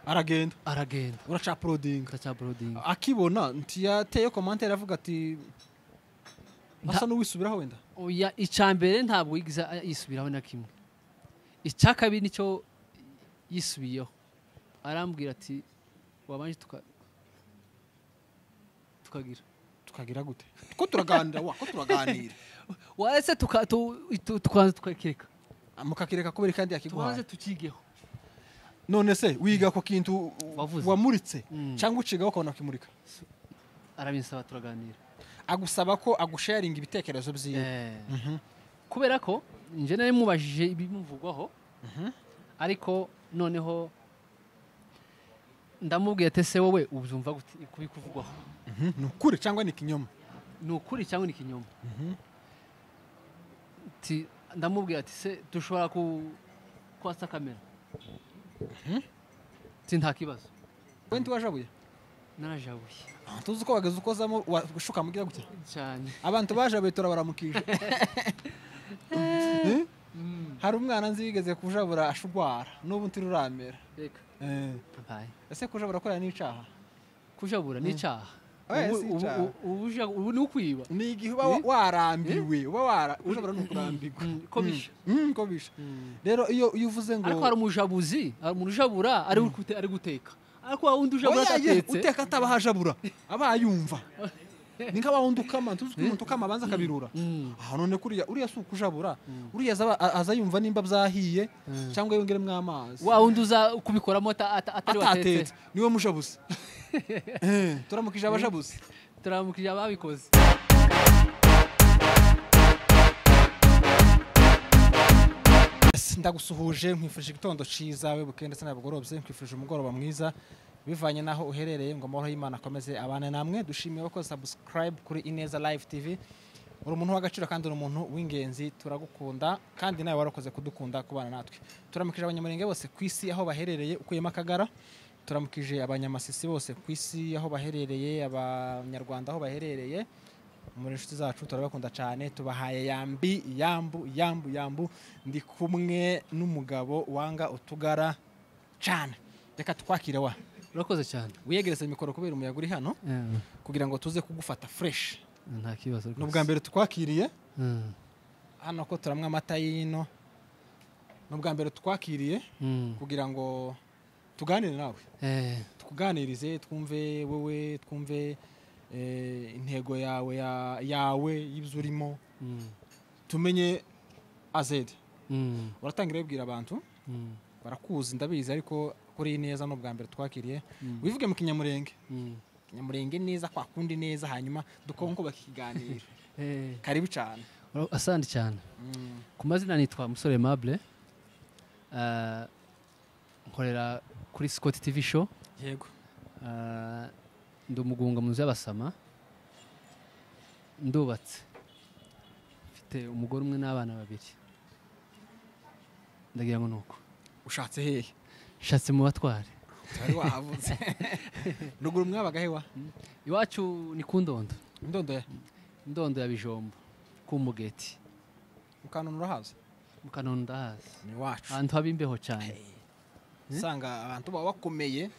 Aragenda. Aragenda. Uraca-uploadinga. Ndaca-uploadinga. Akibona ntiyateye commentaire avuga ati asa n'uwisubiraho wenda? Oya, icya mbere ntabwo yigeze yisubiraho na kimwe. Icya kabiri nicyo yisubiyeho, arambwira ati wabanje tukagira Tukagira gute? Ko turaganira wa, ko turaganira. Waretse tukabanza tukakireka. Mukakireka kubera kandi yakiguhaye. Tubanze tukigeho. None se wiga ko kintu Wavuze. Wamuritse cyangwa ucigaho ukabona kimurika? Arabinsaba, turaganira. Agusaba ko agusharinga ibitekerezo byiwe? Eh. Kubera ko nje nari mubajije ibimuvugwaho, ariko noneho ndamubwiye ati ese wowe ubyumva gute kubikuvugwaho? Ni ukuri cyangwa ni ikinyoma? Ni ukuri cyangwa ni ikinyoma? Ti ndamubwira ati se dushobora ku kwasa kamera? Ti nta kibazo. Wowe ntiwajabuye? Narajabuye. Ah, tuzi ko wageze ukozamo washuka mugira gutya. Cyane. Abantu bajabuye turabaramukije. Eh? Hari umwana nzi yigeze kujabura ashugwara, n'ubu ntiruramera. Reka. Eh. Baye. Ese kujabura korera n'icaha? Kujabura ni icyaha. Oya, Ubu- si ubu- icyaha. ubu ni ukwiba. Ni igihe uba warambiwe, uba wara ujabura ni ukurambirwa. Ko bisha. Ko bisha. Rero iyo uvuze ngo Ariko hari umujabuzi, hari umuntu ujabura ari ari guteka, ariko wa wundi ujabura Oya, ye, atatetse. uteka ataba hajabura, aba yumva. Ni nka wa wundi ukama, tuzi ko umuntu ukama abanza akabirura. Ah, none kuriya uriya si ukujabura, uriya aza yumva nimba byahiye cyangwa yongeremo amazi. Wa wundi uza kubikoramo atari watetse. Atatetse niwe mujabuzi. Turamukije abajabuzi. Turamukije ababikoze. Yes, ndagusuhuje, nkwifurije igitondo ciza we bukeye ndetse nabugorobye, nkwifurije umugoroba mwiza bivanye naho uherereye, ngo amahoro y'Imana akomeze abane namwe. Dushimiye ko subscribe kuri Ineza Live TV. Uri umuntu w'agaciro kandi uri umuntu w'ingenzi, turagukunda kandi nawe warakoze kudukunda kubana natwe. Turamukije abanyamurenge bose ku isi aho baherereye ukuyemo akagara, turamukije abanyamasisi bose ku isi aho baherereye, abanyarwanda aho baherereye, muri inshuti zacu turabakunda cyane, tubahaye yambi yambu yambu yambu. Ndi kumwe n'umugabo wanga utugara cyane, reka twakire wa. Urakoze cyane. Wiyegereze mikoro kubera umuyaga uri hano kugira ngo tuze kugufata fresh. Nta kibazo rwose. Ni ubwa mbere tukwakiriye hano ko turamwa amata y'ino. Ni ubwa mbere tukwakiriye kugira ngo tuganire nawe, tukuganirize, twumve wowe, twumve intego yawe yawe y'ibyo urimo, tumenye azed. Uratangira wibwira abantu, barakuzi ndabizi, ariko kuri neza ni ubwa mbere twakiriye. Wivuge mu Kinyamurenge. Kinyamurenge neza kwa kundi neza, hanyuma dukonko bakiganira. Karibu cyane. Asante cyane. Ku mazina nitwa Musore Aimable. Nkorera kuri Scott TV show. Yego. Ndi umugunga mu nzu y'abasama, ndubatse, mfite umugore umwe n'abana babiri. Ndagira ngo nuko. Ushatse hehe? Nshatse mu batware. Wari wahavuze. Ruguru mwabaga he wa? Iwacu ni ku Ndondo. Ndondo ya? Ndondo ya Bijombo, ku Mugeti. Mukanono urahazi? Mukanono ndahazi. Ni iwacu. Ahantu haba imbeho cyane. Usanga abantu baba bakomeye,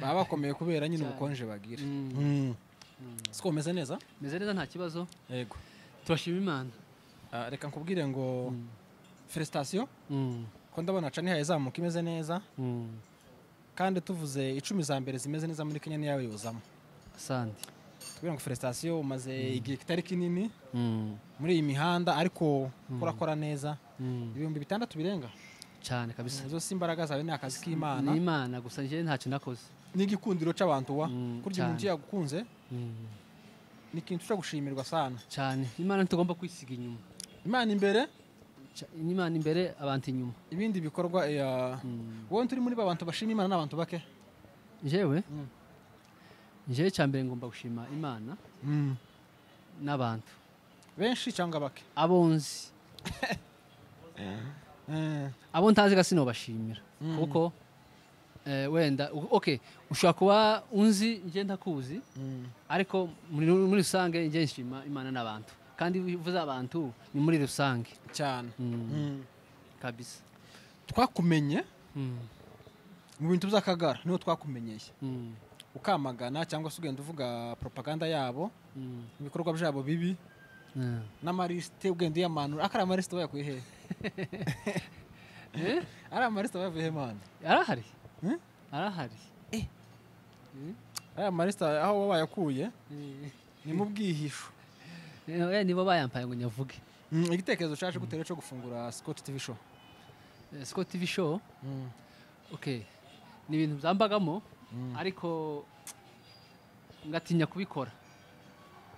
baba bakomeye kubera nyine ubukonje bagira. Siko umeze neza? Meze neza nta kibazo. Yego. Turashima Imana. Reka nkubwire ngo felicitation. Ko ndabona cani hazamuka imeze neza. Kandi tuvuze 10 za mbere zimeze neza muri Kenya niyawe yozamo. Asante. Tubwira ngo felicitation, umaze igihe kitari kinini muri iyi mihanda ariko urakora neza. 6000 birenga. Cyane kabisa. Izo si imbaraga zawe, ni akazi k'Imana. Ni Imana gusa, nje ntacyo nakoze. Ni igikundiro c'abantu wa. Kurya umuntu yagukunze. Ni ikintu cyo gushimirwa sana. Cyane. Imana ntitugomba kwisiga inyuma. Imana imbere, Imana imbere, abantu inyuma. Ibindi bikorwa ya wowe turi muri ba bantu bashima Imana n'abantu bake. Jewe? Njewe cyambere ngomba gushima Imana n'abantu. Benshi cyangwa bake? Abonzi. Abo ntazi ga sinobashimira. Kuko wenda okay, ushobora kuba unzi nje ntakuzi, ariko muri rusange nje nshima Imana n'abantu. Kandi uvuze abantu ni muri rusange cyane. Kabisa. Twakumenye Mu bintu by'Akagara niho twakumenyeye, ukamagana cyangwa se ugenda uvuga propaganda yabo, ibikorwa byabo bibi, n'amarisite ugenda uyamanura. Akari amarisite bayakuye hehe? Ari amarisite bayavuye he, mana? Arahari. Hmm? Arahari. Aya marisite aho baba bayakuye ni mu bwihisho. Nibo bayampaye ngo nyavuge. Igitekerezo cyaje gute rero cyo gufungura Scott TV Show? Scott TV Show, okay, ni ibintu byambagamo, ariko ngatinya kubikora.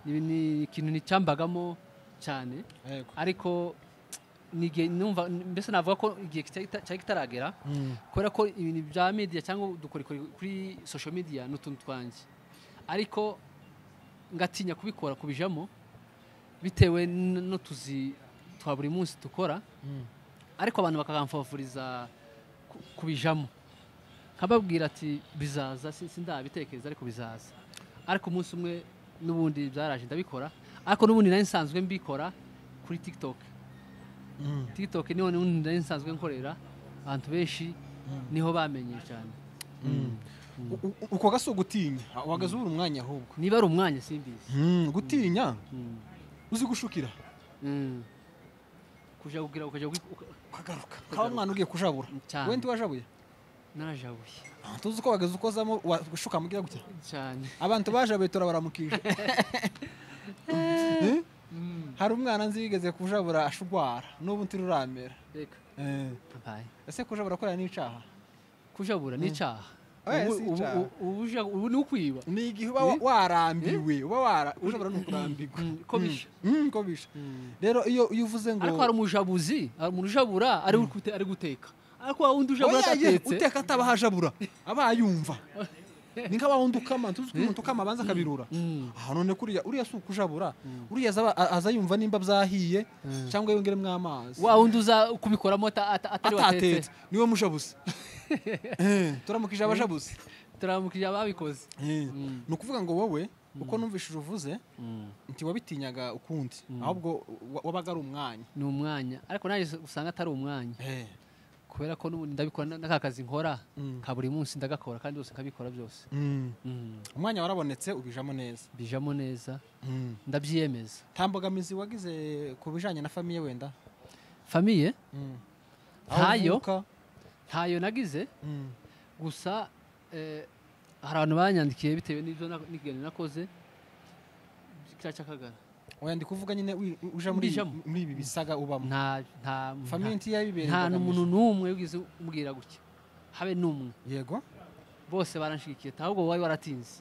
Ni ikintu nicyambagamo cyane, ariko ni numva mbese navuga ko igihe cyari kitaragera, kubera ko ibintu bya media cyangwa udukorikori kuri social media ni utuntu twanjye, ariko ngatinya kubikora, kubijamo, bitewe n'utuzi twa buri munsi dukora. Ariko abantu bakakamfavoriza kubijamo, nkababwira ati bizaza, sindabitekereza ariko bizaza. Ariko umunsi umwe n'ubundi byaraje, ndabikora. Ariko n'ubundi nari nsanzwe mbikora kuri TikTok. TikTok niho n'ubundi nari nsanzwe nkorera, abantu benshi niho bamenye cyane. Uko gasi ugutinya wagaze ubura umwanya ahubwo. Niba ari umwanya simbizi. Gutinya uzi gushukira. Kuja kugira ukaja ukagaruka kaba umwana ugiye kujabura. Cyane. Wenda wajabuye? Narajabuye. Tuzi ko wagaze ukozamo washuka mugira gutya. Cyane. Abantu bajabuye turabaramukije. Hari umwana nzi yigeze kujabura ashugwara n'ubu ntiruramera. Reka. Abaye. Ese kujabura korera n'icaha? Kujabura n'icaha. Oya, si icaha. Ubu ni ukwiba. Ni igihe uba warambiwe, uba wara ujabura ni ukurambirwa. Ko bisha. Ko bisha. Rero iyo uvuze ngo ariko hari umujabuzi, hari umuntu ujabura ari ari guteka. Ariko wa wundi ujabura Oya, ye, atatetse. uteka ataba hajabura aba yumva. Ni nka wa wundi ukama, tuzi ko umuntu ukama abanza akabirura. Ah, none kuriya uriya si ukujabura, uriya aza yumva nimba byahiye cyangwa yongeremo amazi. Wa wundi uza kubikoramo atari watetse. Atatetse niwe mushabuzi. Turamukije abashabuzi. Turamukije ababikoze. Ni ukuvuga ngo wowe uko numvishije uvuze nti wabitinyaga ukundi, ahubwo wabaga ari umwanya. Ni umwanya, ariko naje usanga atari umwanya. Kubera ko n'ubundi ndabikora n'aka kazi nkora ka buri munsi ndagakora kandi byose nkabikora byose. Umwanya warabonetse ubijamo neza. Bijamo neza, ndabyiyemeza. Nta mbogamizi wagize ku bijanye na famiye wenda? Famiye Aho Ntayo. uvuka? Ntayo nagize. Gusa hari abantu banyandikiye bitewe n'ibyo n'ikiganiro nakoze kiriya cy'Akagara. Oya, ndi kuvuga nyine uja Mbijamo. muri ibi bisaga ubamo. Nta Famiye ntiyabibereye nta imbogamizi? n'umuntu n'umwe wigeze umbwira gutya, habe n'umwe. Yego. Bose baranshigikiye, ahubwo wari waratinze,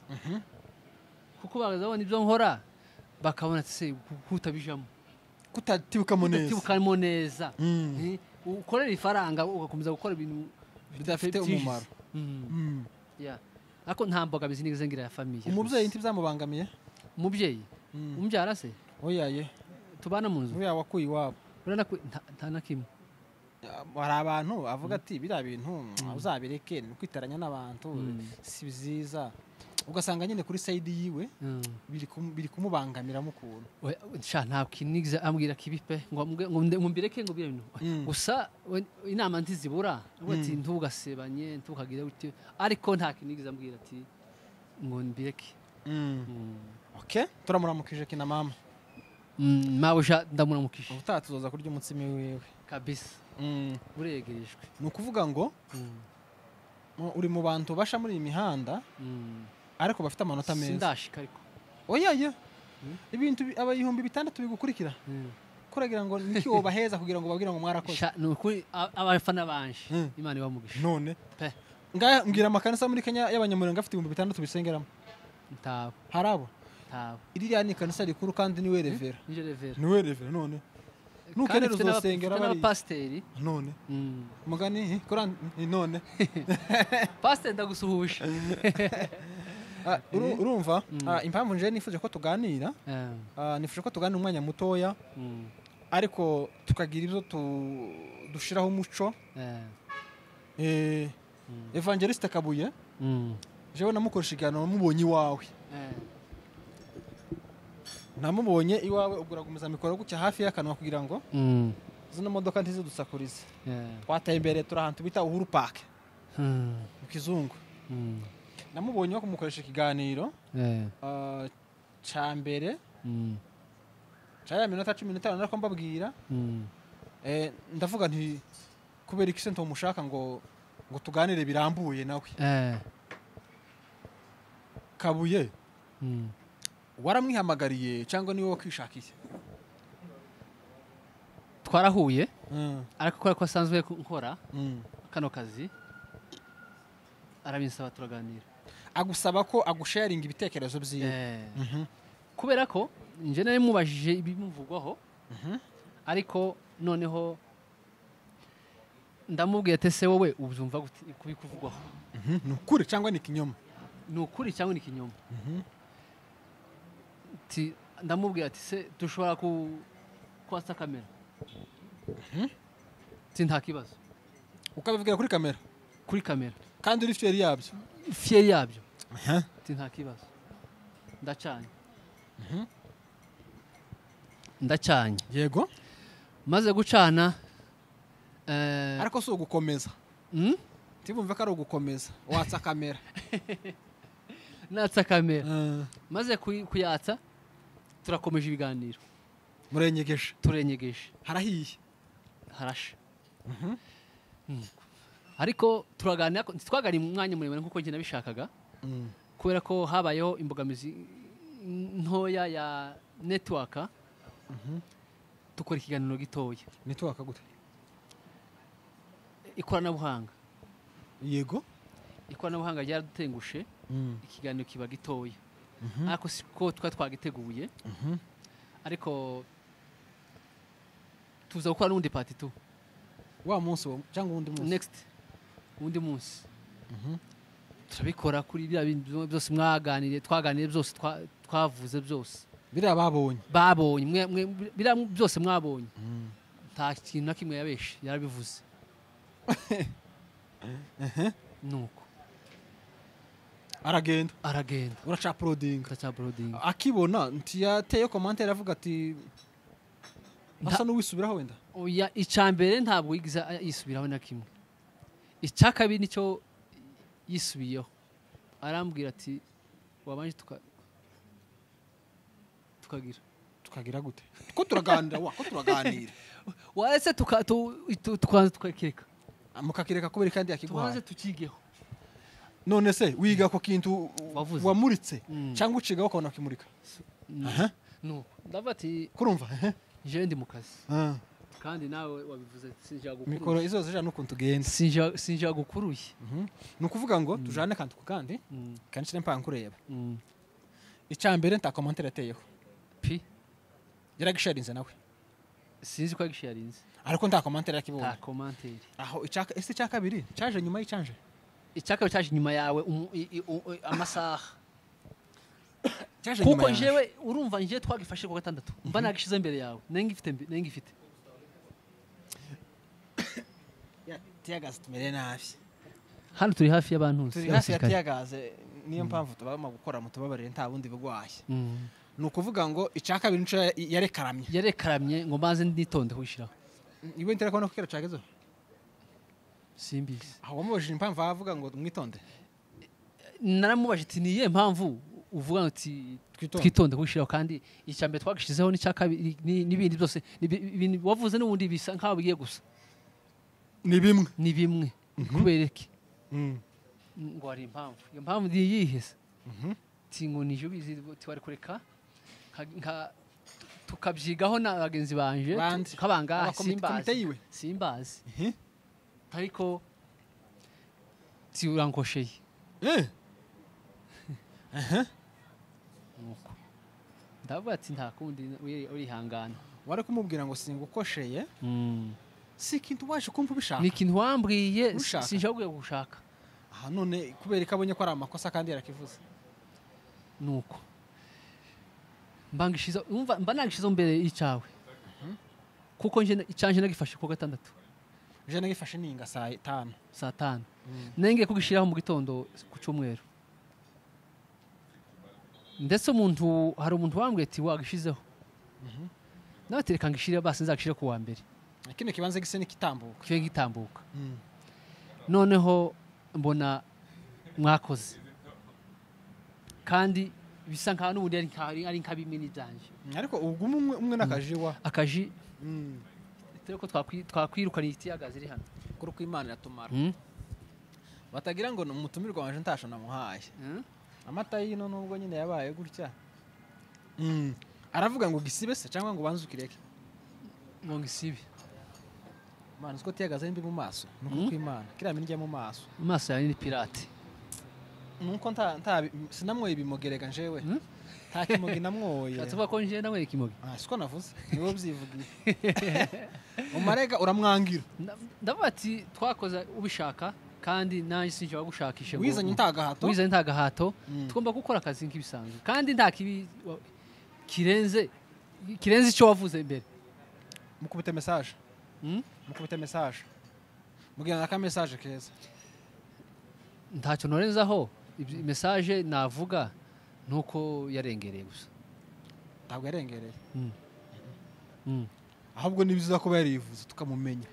kuko bagaza babona ibyo nkora bakabona ati se kutabijamo, Kutatibukamo neza. kutatibukamo neza. Ukorera ifaranga ugakomeza gukora ibintu Bidafite byinjiza. umumaro. Yeah. Ariko nta mbogamizi nigeze ngira ya famiye. Umubyeyi ntibyamubangamiye? Umubyeyi umubyara se? Oya ye. Tubana mu nzu. Uriya wakuye iwabo. Urabona ko nta na kimwe. Hari abantu avuga ati biriya bintu uzabireke, ni kwitaranya n'abantu si byiza, ugasanga nyine kuri side yiwe biri kumubangamiramo ukuntu. Oya, sha nta kintu nigeze ambwira kibi pe, ngo mbireke ngo biriya bintu. Gusa inama ntizibura, avuga ati ntugasebanye, ntukagire gute, ariko nta kintu nigeze ambwira ati ngo mbireke. Okay, turamuramukije kina mama. Mabuja ndamuramukije. Ubutaha tuzoza kurya umutsima wiwe. Kabisa. Uregerejwe. Ni ukuvuga ngo uri mu bantu basha muri iyi mihanda ariko bafite amanota meza. Sindashika ariko. Oya ye, ibintu aba 6000 bigukurikira, kuragira ngo niki wobaheza kugira ngo babwire ngo mwarakoze? Sha, ni ukuri abafana banje, Imana ibamugisha None pe. Ngaya mbwira amakanisa muri Kenya y'Abanyamurenge afite 6000 bisengeramo. Ntabo. Hari abo? Ntabo. Iriya ni ikanisa rikuru kandi niwe revera. Nije revera. Niwe revera, none nukenera Kandi mfite uzosengera mfite bariya. n'abapasiteri. None mugani koran none. Pasiteri ndagusuhuje. Urumva impamvu nje nifuje ko tuganira, nifuje ko tuganira umwanya mutoya, ariko tukagira ibyo dushiraho umuco. Evangeliste Kabuye, jewe namukoresha ikiganiro namubonye iwawe. Namubonye iwawe, ubwo uragumiza mikoro gutya hafi y'akanwa kugira ngo zino modoka ntizidusakurize. Twateye imbere, turi ahantu bita Uhuru Park. Mu kizungu. Namubonye kumukoresha ikiganiro ca mbere ca ya minota 15 nariko mbabwira. Ndavuga nti kubera iki se ntomushaka ngo tuganire birambuye nawe. Kabuye waramwihamagariye cyangwa niwe wakwishakiye? Twarahuye ariko kubera ko asanzwe nkora kano kazi arabinsaba turaganira. Agusaba ko agusharinga ibitekerezo byiwe. Kubera ko nje nari mubajije ibimuvugwaho, ariko noneho ndamubwiye ati se wowe ubyumva gute kubikuvugwaho? Ni ukuri cyangwa ni ikinyoma? Ni ukuri cyangwa ni ikinyoma? Ndamubwiye ati se dushobora kwatsa kamera? Ti nta kibazo. Ukabivugira kuri kamera? Kuri kamera. Kandi uri fier yabyo? Fier yabyo. Ti nta kibazo. Ndacanye. Ndacanye. Yego. Maze gucana ariko si ugukomeza. Tibumve ko ari ugukomeza. Watsa kamera. Natsa kamera. Maze kuyatsa turakomeje ibiganiro. Murenyegeje. Turenyegeje. Harahiye. Harashe. Ariko turaganira, twaganira umwanya muremure nkuko njye nabishakaga. Kubera ko habayeho imbogamizi ntoya ya network. Tukora ikiganiro gitoya. Network gute? Ikoranabuhanga. Yego. Ikoranabuhanga ryaradutengushe. Ikiganiro kiba gitoya. Ariko siko twagiteguye. Ariko tuza gukora n'undi part 2. Wa munsi cyangwa undi munsi? Next. Undi munsi. Turabikora kuri bya bintu byose mwaganiriye, twaganiriye byose, twavuze byose. Biriya babonye. Babonye, biriya byose mwabonye. Nta kintu na kimwe yabeshe, yarabivuze. Nuko. Aragenda. Aragenda. Uraca uploading. Uraca uploading. Akibona ntiyateye commentaire avuga ati asa n'uwisubiraho wenda. Oya, icambere ntabwo yigiza yisubiraho na kimwe. Icya kabiri nicyo yisubiyeho. Arambwira ati wabanje tukagira. Tukagira gute? Ko turaganira wa, ko turaganira. Waretse tukaza tukakireka. Mukakireka kubera kandi yakiguhaye. Tubanze tukigeho. None se wiga ko kintu wamuritse cyangwa ucigaho ukabona kimurika? Nuko ndavuga ati kurumva je ndi mu kazi. Kandi nawe wabivuze sinja gukuruye. Mikoro izo zija nukuntu tugenza. Sinja gukuruye. Ni ukuvuga ngo tujane kandi ku kandi kandi nshire mpa nkureba. Icambere nta commentaire ateyeho. Pi yaragisharinze nawe. Sinzi ko yagisharinze. Ariko nta commentaire yakibonye. Nta commentaire. Aho ese icya kabiri cyaje nyuma y'icanje. Icya kabiri cyaje nyuma yawe amasaha. Cyaje nyuma. Kuko njewe urumva nje twagifashe ku gatandatu. Mba nagishize imbere yawe. Nengifite. Ya tear tumere nabi. Hano turi hafi y'abantu. Turi hafi ya tear gas niyo mpamvu tubama gukora mutubabarire nta bundi bugwaye. Ni ukuvuga ngo icya kabiri nico yarekaramye. Yarekaramye ngo maze nitonde kwishiraho. Iwe ntera kubona ko kera cagezo. Simbizi. Aho wamubajije impamvu avuga ngo mwitonde. Naramubajije ati niye mpamvu uvuga ati twitonde kwishiraho kandi icya mbere twagishizeho n'icya kabiri n'ibindi byose wavuze n'ubundi bisa nkaho bigiye gusa. Ni bimwe. Ni bimwe. Kubera iki? Ngo hari impamvu. Iyo mpamvu ndiyihese. Ti ngo nije bizi twari kureka nka tukabyigaho na bagenzi banje kabanga simbazi. Simbazi. Ariko ti urankosheye. Nuko ndavuga ati nta kundi urihangana. Wari kumubwira ngo singukosheye. Si ikintu waje kumva ubishaka. Ni ikintu wambwiye sinshobora gushaka. Aha none kubera ko abonye ko ari amakosa kandi yarakivuze. Nuko mbangishiza umva mba nagishiza mbere y'icawe. Kuko nje icanje nagifashe ku gatandatu. Nje nagifashe ninga saa 5. Saa 5. Nenge kugishiraho mu gitondo ku cyumweru. Ndetse umuntu hari umuntu wambwiye ati wagishizeho. Natereka ngishira basi nzagishira ku wa mbere. Kino kibanze gise nikitambuka. Kibe gitambuka. Noneho Mbona mwakoze kandi bisa nkaho n'ubundi ari nka bimwe n'ibyanje. Ariko ubwo umwe n'akajiwa akaji turi ko twakwirukana itiyagazi iri hano kuri uko Imana iratumara. Batagira ngo umutumirwa wanje ntasho namuhaye. Amata y'ino nubwo nyine yabaye gutya. Aravuga ngo gisibe se cyangwa ngo banze ukireke? Ngo gisibe. Mana uko tiyagaze mbi mu maso nuko kw'Imana kira minjya mu maso. Mu maso yawe ni pirate. Nuko nta sinamwoye ibimogerega njewe. Nta kimogi namwoye. Atuvuga ko nje namwoye ikimogi. Ah siko navuze. Niwe byivugiye. Umarega uramwangira. Ndavuga ati twakoze ubishaka kandi nanjye sinje wagushakisha. Wizanye ntagahato. Wizanye ntagahato. Tugomba gukora akazi nk'ibisanzwe. Kandi nta kibi kirenze icyo wavuze imbere. Mukubite message. Mukubite message. Mugira naka message keza. Ntacyo norenzaho. Message navuga nuko yarengereye gusa. Ntabwo yarengereye. Ahubwo ni biza kuba yarivuze tukamumenya.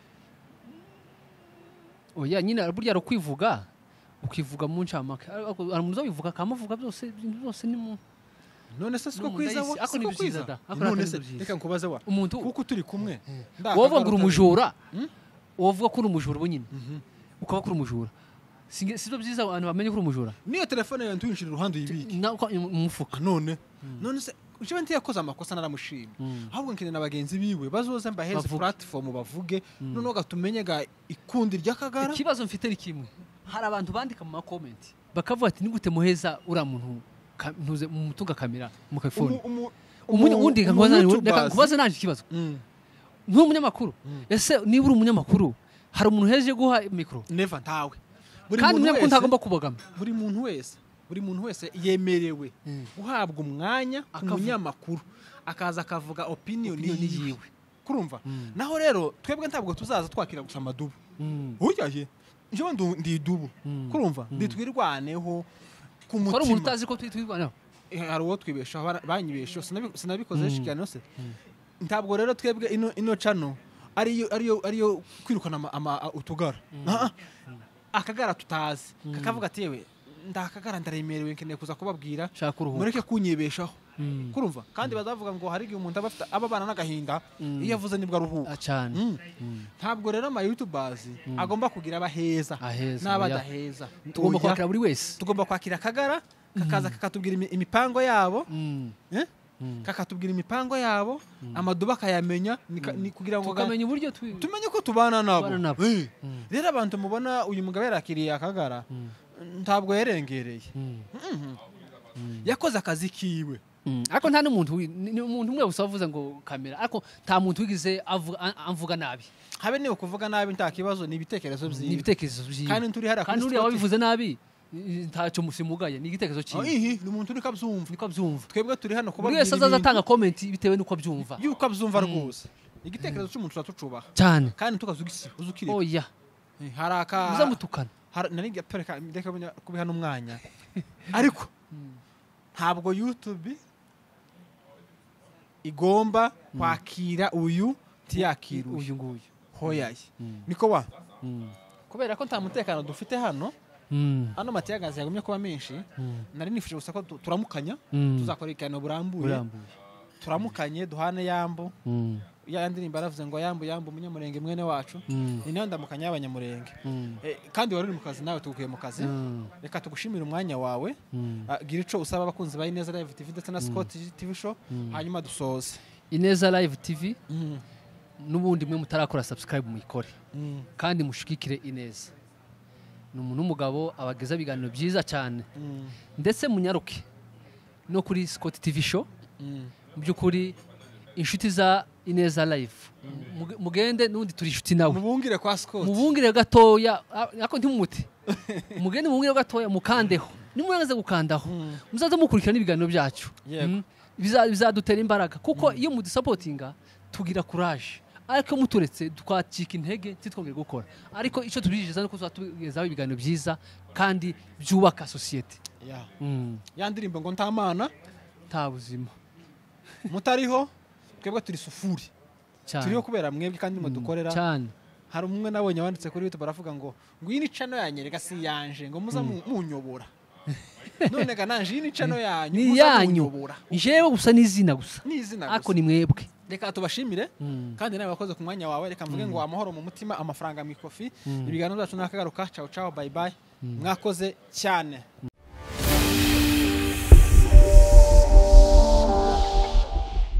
Oya nyine burya rukwivuga ukivuga mu ncamake. Ari umuzo bivuga kamuvuga byose ibintu byose ni mu none se siko kwiza wa siko kwiza. None se reka nkubaze wa umuntu kuko turi kumwe. Wovuga ngo uri umujura. Wovuga ko uri umujura bunyine. Ukaba kuri umujura. Sibyo byiza abantu bamenye ko uri umujura. Niyo telefone yawe ntuyinshira uruhande uyibike. Mu mufuka. None se uje ntiyakoze amakosa naramushimye. Ahubwo nkene nabagenzi biwe bazoze mbaheze platform bavuge none gatumenye ga ikundi ry'akagara. Ikibazo mfite ni kimwe. Hari abantu bandika mu comment bakavuga ati nigute muheza ura muntu ntuze mutunga kamera mu telefone. Undi nkubaza nanje ikibazo. Nturi umunyamakuru. Ese niba uri umunyamakuru hari umuntu heje guha micro? Never ntawe. Kandi umunyamakuru ntagomba kubogama. Buri muntu wese yemerewe guhabwa umwanya umunyamakuru akaza akavuga opinion yiwe. Kurumva? Naho rero twebwe ntabwo tuzaza twakira gusa amadubu. Uyaye nje ndi idubu. Kurumva? Nditwirwaneho ku mutima. Kora umuntu utazi ko twirwaneho. Hari uwo twibesha banyibesha sinabikoze shikano se. Ntabwo rero twebwe ino chano ariyo kwirukana utugara. Akagara tutazi kakavuga ati yewe ndakagara ndaremerewe nkeneye kuza kubabwira mureke kunyibeshaho. Kurumva? Kandi bazavuga ngo hari igihe umuntu abafite ababana n'agahinda iyo avuze nibwo aruhuka cyane. Ntabwo rero ama YouTubers agomba kugira abaheza n'abadaheza. Tugomba kwakira buri wese. Tugomba kwakira akagara kakaza kakatubwira imipango yabo. Kakatubwira imipango yabo amaduba akayamenya ni kugira ngo tukamenya uburyo tumenye ko tubana nabo. Rero abantu mubona uyu mugabo yarakiriye akagara ntabwo yarengereye. Yakoze akazi kiwe. Ariko nta n'umuntu ni umuntu umwe gusa wavuze ngo kamera ariko nta muntu wigize amvuga nabi. Habe niyo kuvuga nabi nta kibazo ni ibitekerezo byiwe. Ni ibitekerezo byiwe. Kandi nturi hara kandi uriya wabivuze nabi ntacyo musimugaye ni igitekerezo cyiwe. Ihi ni umuntu uri kabyumva. Niko abyumva. Twebwe turi hano kuba buri wese azaza atanga comment bitewe nuko abyumva. Yuko abyumva rwose. Igitekerezo cy'umuntu turatucubaha. Cyane. Kandi tukazugisiba uzukireka. Oya. Haraka uzamutukana. Nari gatoreka ndeka kubiha n'umwanya. Ariko ntabwo YouTube igomba kwakira uyu tiyakira uyu nguyu. Hoyaye. Niko wa. Kubera ko nta mutekano dufite hano. Hano matiyagazi yagumye kuba menshi. Nari nifuje gusa ko turamukanya tuzakora ikiganiro burambuye. Turamukanye duhane yambo. Ya ndirimbo aravuze ngo yambo yambo umunyamurenge mwene wacu. Ni nayo ndamukanya y'abanyamurenge. Kandi wari uri mu kazi nawe tugukuye mu kazi. Reka tugushimire umwanya wawe. Gira ico usaba abakunzi ba Ineza Live TV ndetse na Scott TV Show hanyuma dusoze. Ineza Live TV nubundi mwe mutarakora subscribe muyikore. Kandi mushigikire Ineza. Ni umuntu w'umugabo abageza ibiganiro byiza cyane. Ndetse munyaruke no kuri Scott TV Show. Mu by'ukuri inshuti za Ineza Live mugende nundi turi inshuti nawe. Mubungire kwa Scott. Mubungire gatoya ariko ntimumute. Mugende mubungire gatoya mukandeho. Nimurangiza gukandaho muzaze mukurikirana ibiganiro byacu. Bizadutera imbaraga kuko iyo mudusupportinga tugira courage. Ariko muturetse twacika intege titwongere gukora. Ariko icyo tubijeza nuko tuzatugezaho ibiganiro byiza kandi byubaka society. Ya ndirimbo ngo ntamana nta buzima. Mutariho twebwe turi sufuri. Turiho kubera mwebwe kandi mudukorera. Cyane. Hari umwe nabonye wanditse kuri YouTube aravuga ngo iyi ni channel yanyu, rega si yanje, ngo muza munyobora. None ga nanje iyi ni channel yanyu, Ni muza yanyu. munyobora. Jewe gusa n'izina gusa. Ni izina Ariko gusa. ni mwebwe. Reka tubashimire kandi nawe wakoze ku mwanya wawe. Reka mvuge ngo amahoro mu mutima, amafaranga mu ikofi. Ibiganiro byacu nakagaruka. Ciao ciao, bye bye, mwakoze cyane.